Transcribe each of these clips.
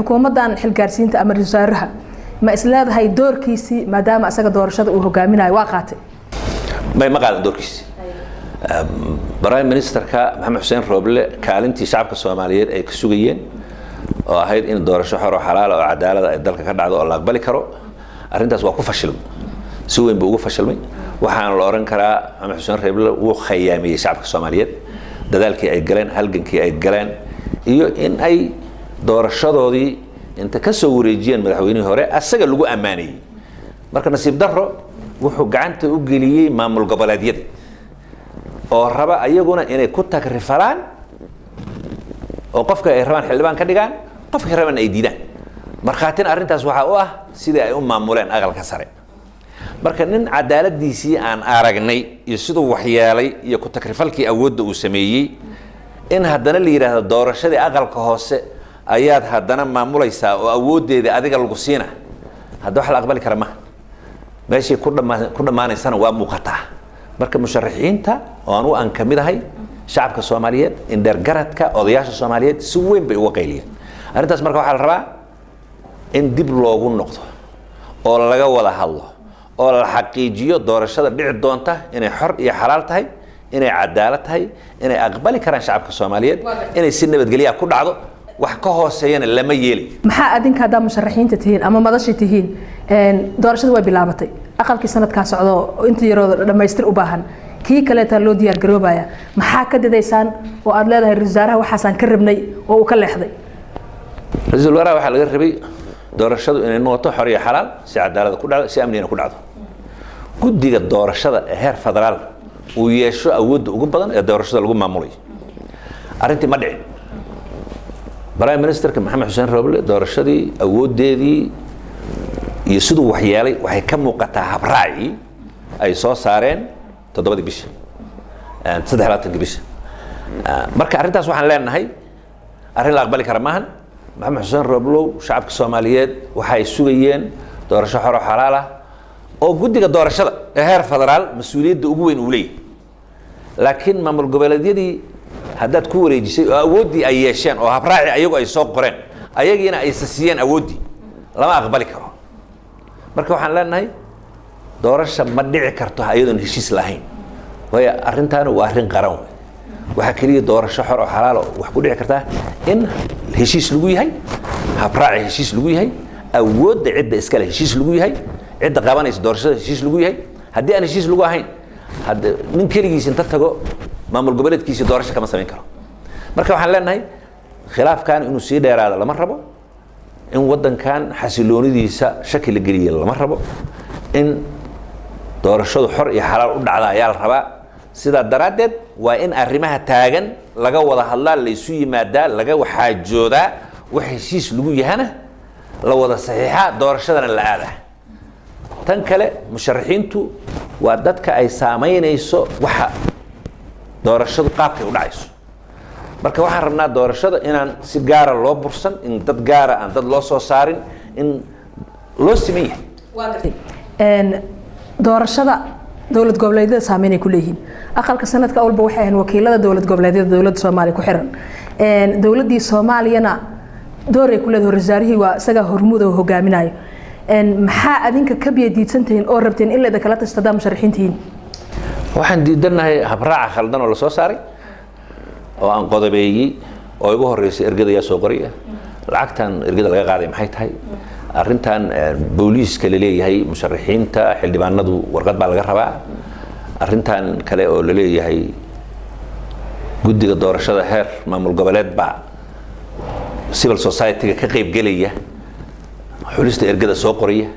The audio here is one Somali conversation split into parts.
Xukuumaddan xilgaarsiinta ama ra-iisul wasaaraha ma isleedahay doorkiisii, maadaama isaga doorashada uu hogaaminayo, waa qaatay? May, ma qaadan doorkiisi. Prime Ministerka Maxamed Xuseen Rooble kaalintii shacabka Soomaaliyeed ay ka sugayeen oo ahayd in doorasho xor oo xalaala oo cadaalada ay dalka ka dhacdo oo la aqbali karo, arrintaas waa ku fashilmay, si weyn buu ugu fashilmay. Waxaana la oran karaa Maxamed Xuseen Rooble wuu khayaamiyey shacabka Soomaaliyeed, dadaalkii ay galeen, halgankii ay galeen iyo in ay doorashadoodii inta ka soo wareejiyeen madaxweynihii hore asaga lagu ammaanayey. Marka nasiib darro, wuxuu gacanta u geliyey maamul goboleedyadii oo raba ayaguna inay ku takrifalaan oo qofka ay rabaan xildhibaan ka dhigaan, qofkay rabaan ay diidaan. Markhaatina arrintaas waxaa u ah sidii ay u maamuleen Aqalka Sare. Marka nin cadaaladiisii aan aragnay iyo siduu waxyeelay iyo ku takrifalkii awoodda uu sameeyey, in haddana la yidhaahdo doorashadii Aqalka Hoose ayaad haddana maamulaysaa oo awooddeeda adiga lagu siina, hadda wax la aqbali kara maha. Meeshay ku dhammaa ku dhammaanaysana waa muuqataa. Marka musharaxiinta oo anugu aan ka mid ahay, shacabka Soomaaliyeed, indheergaradka, odayaasha Soomaaliyeed si weyn bay uga qayliyeen arrintaas. Marka waxaa la rabaa in dib loogu noqdo oo laga wada hadlo oo la xaqiijiyo doorashada dhici doonta inay xor iyo xalaal tahay, inay cadaalad tahay, inay aqbali karaan shacabka Soomaaliyeed, inay si nabadgelyaa ku dhacdo. Wax ka hooseeyana lama yeelay. Maxaa adinka haddaa musharaxiinta tihiin ama madasha tihiin, doorashada way bilaabatay, aqalkii sanadkaa socdo, inta yarooda dhammaystir u baahan, kii kaleetaa loo diyaar garoobaya, maxaa ka didaysaan oo aad leedahay ra-isul wasaaraha waxaasaan ka rabnay oo uu ka leexday? Ra-iisul wasaaraha waxaa laga rabay doorashadu inay noqoto xor iyo xalaal, si cadaalada ku dhacdo, si amnigana ku dhacdo, guddiga doorashada ee heer federaal uu yeesho awoodda ugu badan ee doorashada lagu maamulayo. Arrintii ma dhicin. Prime Ministerka Maxamed Xuseen Roble doorashadii awooddeedii iyo siduu waxyeelay waxay ka muuqataa habraacii ay soo saareen 7-dii bisha, 23-kii bisha. Marka arrintaas waxaan leenahay arrin la aqbali kara maahan. Maxamed Xuseen Rooblow, shacabka Soomaaliyeed waxay sugayeen doorasho xor oo xalaal ah oo guddiga doorashada ee heer federaal mas-uuliyadda ugu weyn uu leeyahay. Laakiin maamul goboleedyadii haddaad ku wareejisay oo awooddii ay yeesheen oo habraaci ayagu ay soo qoreen, ayagiina aysa siiyeen awooddii, lama aqbali karo. Marka waxaan leenahay doorasha ma dhici karto ayadoon heshiis lahayn, waayo arrintaani waa arrin qaran wey. Waxaa keliya doorasho xor oo xalaalo wax ku dhici kartaa in heshiis lagu yahay, habraaci heshiis lagu yahay, awoodda cidda iskale heshiis lagu yahay, cidda qabanaysa doorashada heshiis lagu yahay. Haddii aan heshiis lagu ahayn, hadda nin keligiis inta tago maamul goboleedkiisi doorasho kama samayn karo. Marka waxaan leenahay khilaafkan inuu sii dheeraado lama rabo, in waddankan xasiloonidiisa shaki la geliya lama rabo, in doorashadu xor iyo xalaal u dhacda ayaa la rabaa. Sidaa daraaddeed waa in arrimaha taagan laga wada hadlaa, laysu yimaadaa, laga xaajoodaa, wax heshiis lagu yahana la wada saxiixaa, doorashadana la aadaa. Tan kale, musharaxiintu waa dadka ay saamaynayso waxa doorashadu qaabkay u dhacayso. Marka waxaan rabnaa doorashada inaan si gaara loo bursan, in dad gaara aan dad loo soo saarin, in loo siman yahay. Doorashada dowlad goboleedyada saameyn ay ku leeyihiin. Aqalka sanadka awalba waxay ahayn wakiilada dowlad goboleedyada dowladda Soomaaliya ku xiran. Dowladdii Soomaaliyana door ay ku leedahay, wasaarihii waa isagaa hormuud oo hogaaminayo. Maxaa adinka ka biyo diidsantihiin oo rabteen in la idin kala tashto haddaa musharaxiintihiin? Waxaan diidannahay habraaca khaldan oo la soo saaray oo aan qodobeeyey, oo igu horreysay ergada yaa soo qoraya, lacagtan ergada laga qaaday maxay tahay, arrintan booliiska la leeyahay musharaxiinta xildhibaanadu warqad baa laga rabaa, arrintan kale oo la leeyahay guddiga doorashada heer maamul goboleed baa civil society-ga ka qaybgelaya xulista ergada soo qoraya,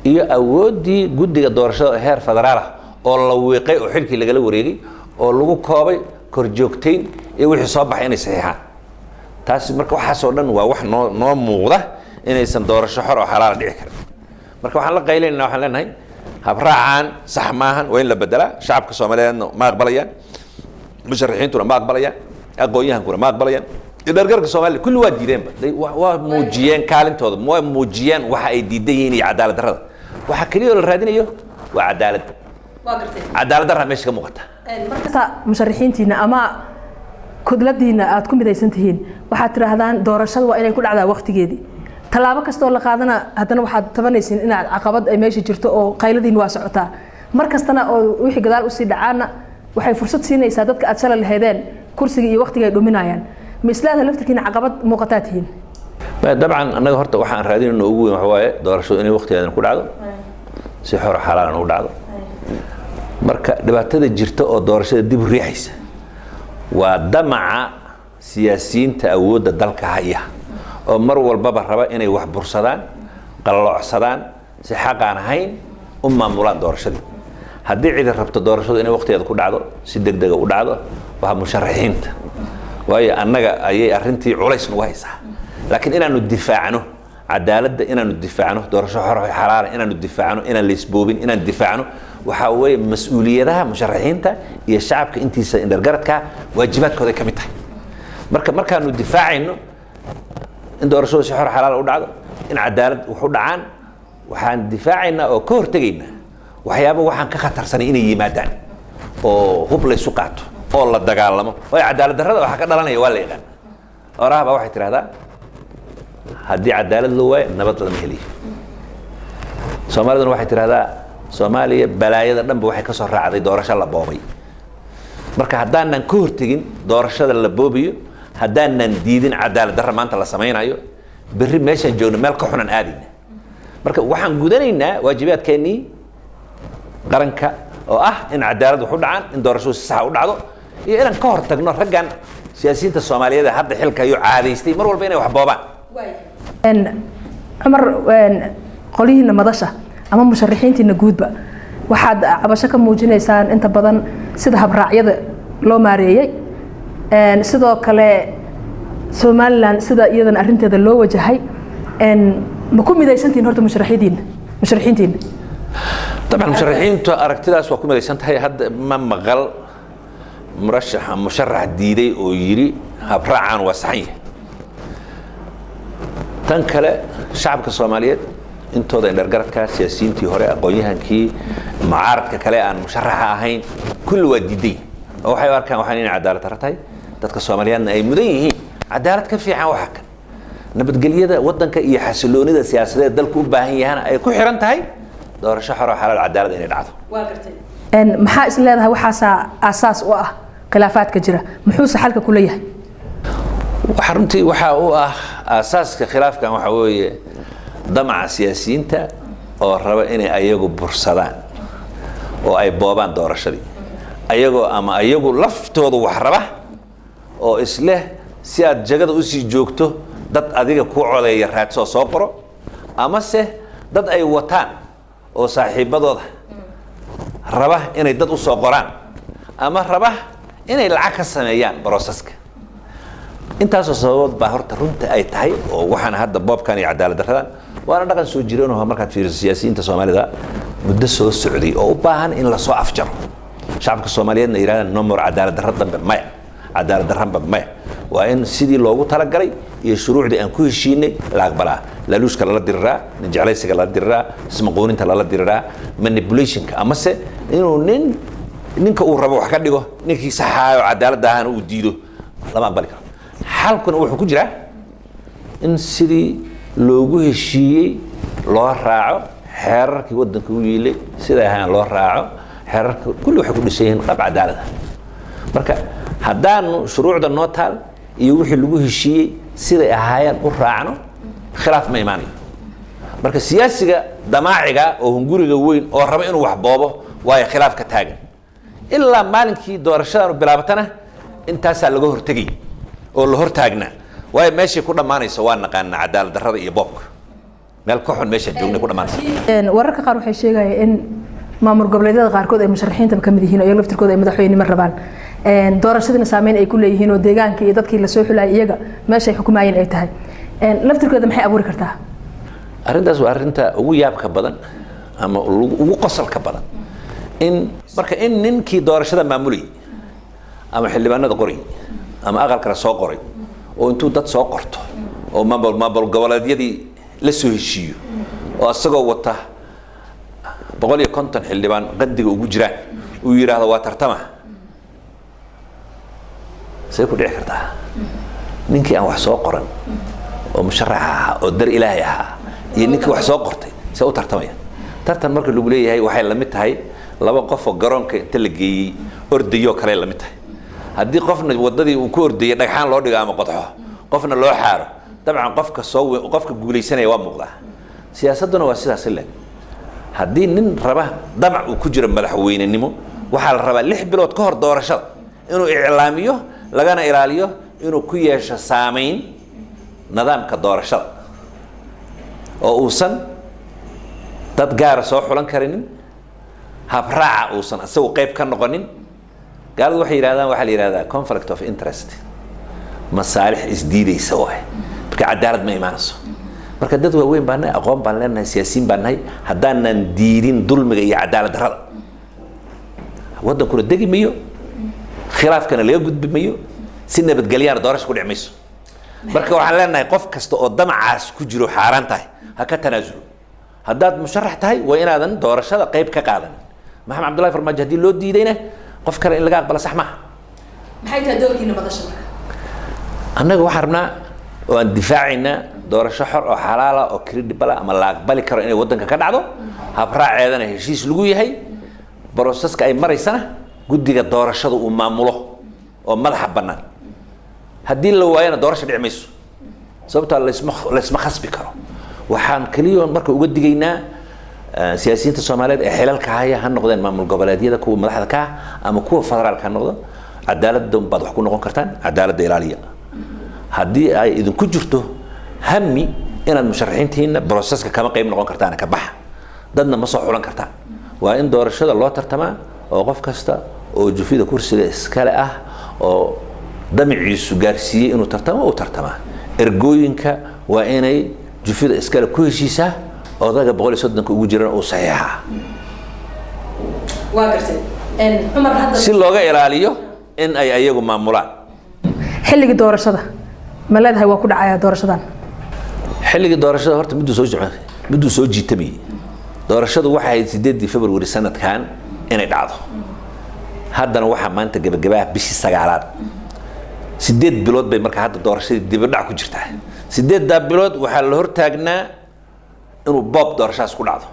iyo awooddii guddiga doorashada heer federaal ah oo la wiiqay oo xilkii lagala wareegay oo lagu koobay korjoogtayn iyo wixii soo baxay inay saxiixaan. Taasi marka waxaasoo dhan waa wax noo muuqda inaysan doorasho xor oo xalaala dhici karin. Marka waxaan la qaylinayna, waxaan leenahay habraacaan sax maahan, waa in la bedelaa. Shacabka Soomaaliyeedna ma aqbalayaan, musharaxiintuna ma aqbalayaan, aqoon-yahankuna ma aqbalayaan, dhargarka Soomaliya kulli waa diideenba. Waa muujiyeen kaalintooda, waa muujiyeen waxa ay diidan yihiin iyo cadaalad darrada. Waxa keliya oo la raadinayo waa cadaalad. Cadaalad darraa meesha ka muuqata. Markasta musharaxiintiina ama kudladiina aad ku midaysan tihiin waxaad tidhaahdaan doorashada waa inay ku dhacdaa waqtigeedii. Tallaabo kastoo la qaadana haddana waxaad tabanaysiin inaad caqabad ay meesha jirto oo qayladiin waa socotaa. Mar kastana oo wixii gadaal usii dhacaana waxay fursad siinaysaa dadka aad shalay lahaydeen kursiga iyo waqtiga ay dhuminayaan. Ma islaada laftirkiina caqabad muuqataa tihiin? Dabcan, annaga horta waxaan raadinayno ugu weyn waxa waaye doorashadu inay waqtigeedan ku dhacdo, si xor xalaalan u dhacdo. Marka dhibaatada jirta oo doorashada dib u riixaysa waa damaca siyaasiyiinta awoodda dalka haya oo mar walbaba raba inay wax bursadaan, qalloocsadaan, si xaqaan ahayn u maamulaan doorashadii. Haddii cidi rabto doorashadu inay waqtigeeda ku dhacdo, si degdega u dhacdo, waa musharaxiinta, waayo annaga ayay arrintii culays nagu haysaa. Laakiin inaanu difaacno cadaaladda, inaanu difaacno doorasho xor xalaala, inaanu difaacno inaan laisboobin, inaan difaacno, waxaa weeye mas-uuliyadaha musharaxiinta iyo shacabka intiisa indhargaradka waajibaadkooday ka mid tahay. Marka markaanu difaacayno in doorashadu si xor xalaala u dhacdo, in cadaalad wax u dhacaan, waxaan difaacaynaa oo ka hortegaynaa waxyaaba waxaan ka khatarsanay inay yimaadaan oo hub laysu qaato oo la dagaalamo. Waayo cadaalad darrada waxaa ka dhalanaya waa la yaqaan. Oraha baa waxay tidhahdaa: "Haddii cadaalad la waayo, nabad lama heliyo." Soomaaliduna waxay tidhahdaa Soomaaliya balaayada dhanba waxay ka soo raacday doorasho la boobay. Marka haddaanan ka hortegin doorashada la boobayo, haddaanan diidin cadaalad darra maanta la samaynayo, berri meeshaan joogno meel ka xunan aadayna. Marka waxaan gudanaynaa waajibaadkeennii qaranka oo ah in cadaalad wax u dhacaan, in doorashadu si saxa u dhacdo, iyo inaan ka hor tagno raggan siyaasiyiinta Soomaaliyeed ee hadda xilka ayuu caadaystay mar walba inay wax boobaan. Cumar, qolyihiina madasha ama musharaxiintiina guudba waxaad cabasho ka muujinaysaan inta badan sida habraacyada loo maareeyey, sidoo kale Somaliland sida iyadana arrinteeda loo wajahay. Ma ku midaysantihiin horta musharaxiintiina musharaxiintiina? Dabcan, musharaxiintu aragtidaas waa ku midaysan tahay. Hadda ma maqal murashaxa musharax diiday oo yidhi habraacan waa saxan yahay. Tan kale, shacabka Soomaaliyeed intooda indhargaradka, siyaasiyiintii hore, aqoon-yahankii, mucaaradka kale aan musharaxa ahayn, kulli waa diiday oo waxay u arkaan waxaan inay cadaalad darro tahay, dadka Soomaaliyeedna ay mudan yihiin cadaalad ka fiican. Waxa kan nabadgelyada waddanka iyo xasiloonida siyaasadeed dalku u baahan yahana ay ku xiran tahay doorasho xor oo xalaal cadaalad inay dhacdo. Maxaa is leedahay waxaasaa aasaas u ah khilaafaadka jira? Muxuuse xalka kula yahay? Waxa runtii waxaa u ah aasaaska khilaafkan waxaa weeye damaca siyaasiyiinta oo raba inay ayagu bursadaan oo ay boobaan doorashadii, ayagoo ama ayagu laftoodu wax raba oo isleh si aad jagada usii joogto dad adiga kuu codeeya raadsoo soo qoro, amase dad ay wataan oo saaxiibadooda raba inay dad usoo qoraan, ama raba inay lacag ka sameeyaan process-ka. Intaasoo sababood baa horta runta ay tahay oo waxaan hadda boobkan iyo cadaalad darradan waana dhaqan soo jireenoo markaad fiiriso siyaasiyiinta Soomaalida muddo soo socday oo u baahan in lasoo afjaro, shacabka Soomaaliyeedna yidhahdaan: "No more cadaalad darro dambe, maya, cadaalad darranba maya." Waa in sidii loogu talagalay iyo shuruucdii aan ku heshiinay la aqbalaa, laaluushka lala diriraa, ninjeclaysiga lala diriraa, ismaquuninta lala diriraa, manipulationka, amase inuu nin ninka uu rabo wax ka dhigo, ninkii saxaayo cadaaladda ahana uu diido, lama aqbali karo. Xalkuna wuxuu ku jiraa in sidii loogu heshiiyey loo raaco xeerarkii waddanka u yiilay, siday ahaan loo raaco. Xeerarka kulli waxay ku dhisan yihiin qab cadaalada. Marka haddaanu shuruucda noo taal iyo wixii lagu heshiiyey siday ahaayeen u raacno, khilaaf ma imaanayo. Marka siyaasiga damaaciga oo hunguriga weyn oo raba inuu wax boobo waayo khilaafka taagan ilaa maalinkii doorashadaanu bilaabatana intaasaa laga hortegay oo la hortaagnaa, waayo meeshay ku dhammaanayso waa naqaanaa, cadaalad darrada iyo boobka meel ka xun meeshaan joognay ku dhammaanaysa. Wararka qaar waxay sheegayaan in maamul goboleedyada qaarkood ay musharaxiintaba kamid yihiin oo iyaga laftirkooda ay madaxweynimo rabaan, doorashadiina saameyn ay ku leeyihiin oo deegaanka iyo dadkii lasoo xulayay iyaga meeshay xukumayeen ay tahay. Laftirkooda maxay abuuri kartaa? Arrintaas waa arrinta ugu yaabka badan ama ugu qosolka badan, in marka in ninkii doorashada maamulayay ama xildhibaanada qorayay ama aqalkale soo qoray oo intuu dad soo qorto oo maamul goboleedyadii la soo heshiiyo oo isagoo wata 150 xildhibaan qadiga ugu jiraan uu yidhaahdo waa tartama, say ku dhici kartaa? Ninkii aan wax soo qoran Oo musharaxa ahaa oo dar Ilaahay ahaa iyo ninkii wax soo qortay see u tartamaya? Tartan marka lagu leeyahay, waxay la mid tahay laba qof oo garoonka inta la geeyey ordayoo kale la mid tahay. Haddii qofna waddadii uu ku ordayay dhagxaan loo dhigo ama qodxo, qofna loo xaaro, dabcan qofka soo qofka guulaysanaya waa muuqdaa. Siyaasadduna waa sidaas le. Haddii nin raba damac uu ku jiro madaxweynenimo, waxaa la rabaa 6 bilood ka hor doorashada inuu iclaamiyo, lagana ilaaliyo inuu ku yeesho saamayn nidaamka doorashada, oo uusan dad gaara soo xulan karinin, habraaca uusan isagu qayb ka noqonin. Gaaladu waxay yidhahdaan, waxaa la yidhahdaa conflict of interest, masaalix isdiidaysa waay. Marka cadaalad ma imaanayso. Marka dad waaweyn baan nahay, aqoon baan leenahay, siyaasiyiin baan nahay. Haddaanan diidin dulmiga iyo cadaalad darrada, waddankuna degi mayo, khilaafkana laga gudbi mayo, si nabadgelyaana doorasha ku dhici mayso. Marka waxaan leenahay, qof kasta oo damacaas ku jiro xaaraan tahay ha ka tanaasulo. Haddaad musharax tahay, waa inaadan doorashada qayb ka qaadanin. Maxamed Cabdullahi Farmaajo haddii loo diidayna, qof kale in laga aqbalo sax maaha. Maxay tahay doorkiina madasha marka? Annaga waxaan rabnaa oo aan difaacaynaa doorasho xor oo xalaala oo credible ama la aqbali karo inay waddanka ka dhacdo, habraaceedana heshiis lagu yahay, processka ay maraysana guddiga doorashada uu maamulo oo madaxa bannaan. Haddii la waayana, doorasho dhici mayso, sababtaa laysma khasbi karo. Waxaan keliya marka uga digaynaa siyaasiyiinta Soomaaliyeed ee xilalka haya, ha noqdeen maamul goboleedyada kuwa madaxda ka ah ama kuwa federaalka ha noqdo, cadaaladda baad wax ku noqon kartaan, cadaaladda ilaaliya. Haddii ay idinku jirto hami inaad musharaxiintiina, processka kama qayb noqon kartaan, ka baxa, dadna ma soo xulan kartaan. Waa in doorashada loo tartamaa oo qof kasta oo jufida kursiga iskale ah oo damiciisu gaarsiiyey inuu tartamo uu tartamaa. Ergooyinka waa inay jufida iskale ku heshiisaa, odaga 130-ka ugu jirana uu saxiixaa. Waa gartay, Cumar. Hadda si looga ilaaliyo in ay ayagu maamulaan. Xilligii doorashada ma leedahay waa ku dhacayaa doorashadan? Xilligii doorashada horta miduu soo socday, miduu soo jiitamayay, doorashadu waxay ahayd 8-dii February sanadkan inay dhacdo. Haddana waxaa maanta gebagabaha bishii sagaalaad. 8 bilood bay marka hadda doorashadii dibadhac ku jirtaa. 8-daa bilood waxaa la hortaagnaa inuu boob doorashadaas ku dhacdo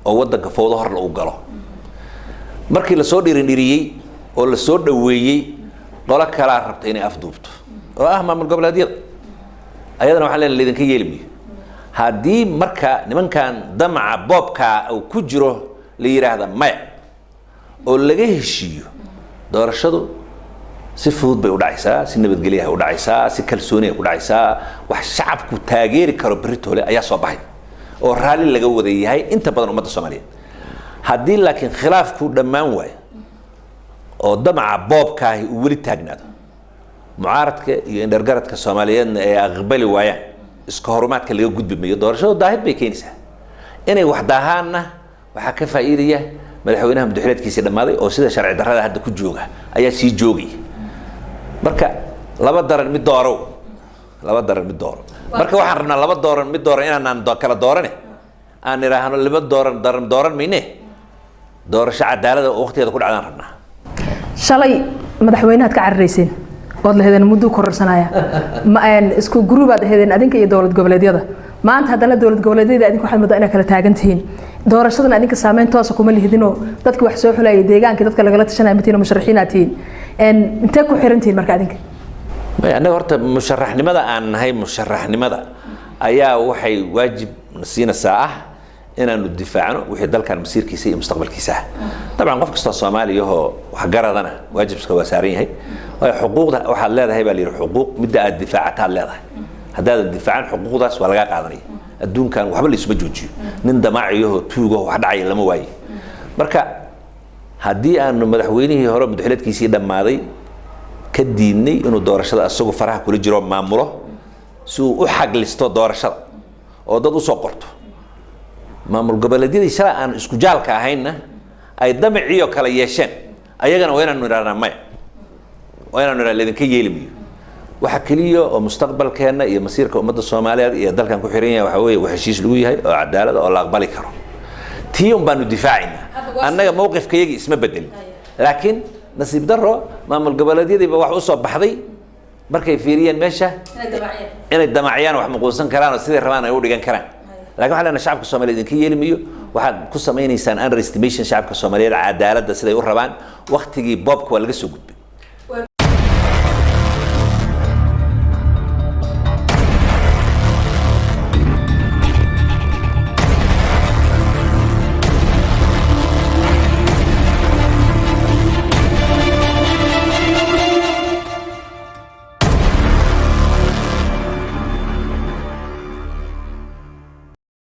oo waddanka fowdo horna uu galo. Markii lasoo dhirindhiriyey oo lasoo dhoweeyey, qolo kalaa rabta inay afduubto oo ah maamul goboleedyada. Ayadana waxaan leenahay, laydinka yeeli mayo. Haddii marka nimankan damaca boobkaa uu ku jiro la yidhaahda maya oo laga heshiiyo, doorashadu si fudud bay u dhacaysaa, si nabadgelyahay u dhacaysaa, si kalsooniay ku dhacaysaa. Wax shacabku taageeri karo beritoole ayaa soo baxay oo raalli laga wada yahay inta badan ummadda Soomaaliyeed. Haddii laakiin khilaafku dhammaan waayo oo damaca boobkaahi uu weli taagnaado, mucaaradka iyo indhergaradka Soomaaliyeedna ay aqbali waayaan, iska horumaadka laga gudbi mayo. Doorashadu daahid bay keenaysaa. Inay wax daahaanna waxaa ka faa'iidaya madaxweynaha muddaxileedkiisii dhammaaday oo sida sharci darrada hadda ku jooga ayaa sii joogaya. Marka laba daran mid doorow, laba daran mid dooro. Marka waxaan rabnaa laba dooran mid dooran inaanaan kala doorane, aan idhaahno laba dooran daran dooran mayne, doorasho cadaalada oo waqtigeeda ku dhacdaan rabnaa. Shalay madaxweynahaad ka cararayseen ood lahedeen mudduu kororsanaya, isku guruubaad aheedeen adinka iyo dowlad goboleedyada. Maanta haddana dowlad goboleedyada adinka waxaad moodaa inaad kala taagan tihiin. Doorashadan adinka saameyn toosa kuma lihidinoo dadki wax soo xulayay, deegaanka dadka lagala tashanaya matiin, musharaxiin aad tihiin. Intee ku xiran tihiin marka adinka? Maya, annaga horta musharaxnimada aan nahay, musharaxnimada ayaa waxay waajib na siinaysaa ah inaanu difaacno wixii dalkan masiirkiisa iyo mustaqbalkiisa ah. Dabcan qof kastoo Soomaaliyahoo waxgaradana waajibka waa saaran yahay, waayo xuquuqda waxaad leedahay baa la yidhi, xuquuq midda aad difaacataad leedahay. Haddaadan difaacan xuquuqdaas, waa lagaa qaadanaya. Adduunkan waxba la isuma joojiyo, nin damaaciyahoo tuugaho wax dhacaya lama waaye. Marka haddii aanu madaxweynihii hore muddaxileedkiisii dhammaaday ka diidnay inuu doorashada isagu faraha kula jiro, maamulo, si uu u xaglisto doorashada oo dad usoo qorto, maamul goboleedyadii shalay aan isku jaalka ahaynna ay damiciyo kala yeesheen, ayagana waa inaanu idhahnaa maya, waa inaanu idhahnaa laydinka yeeli mayo. Waxa keliya oo mustaqbalkeenna iyo masiirka ummadda Soomaaliyeed iyo dalkan ku xiran yahay waxaa weeye wax heshiis lagu yahay oo cadaalad oo la aqbali karo. Tii un baanu difaacaynaa. Annaga mowqifkayagii isma bedelin, laakiin nasiib daro maamul goboleedyadiiba wax usoo baxday. Markay fiiriyeen meesha inay damacyaan, wax muquusan karaan oo siday rabaan ay u dhigan karaan. Lakin waxaa leenahay, shacabka Soomaaliyeed idinka yeeli mayo. Waxaad ku samaynaysaan underestimation shacabka Soomaaliyeed, cadaaladda siday u rabaan. Waktigii boobka waa laga soo gudbay.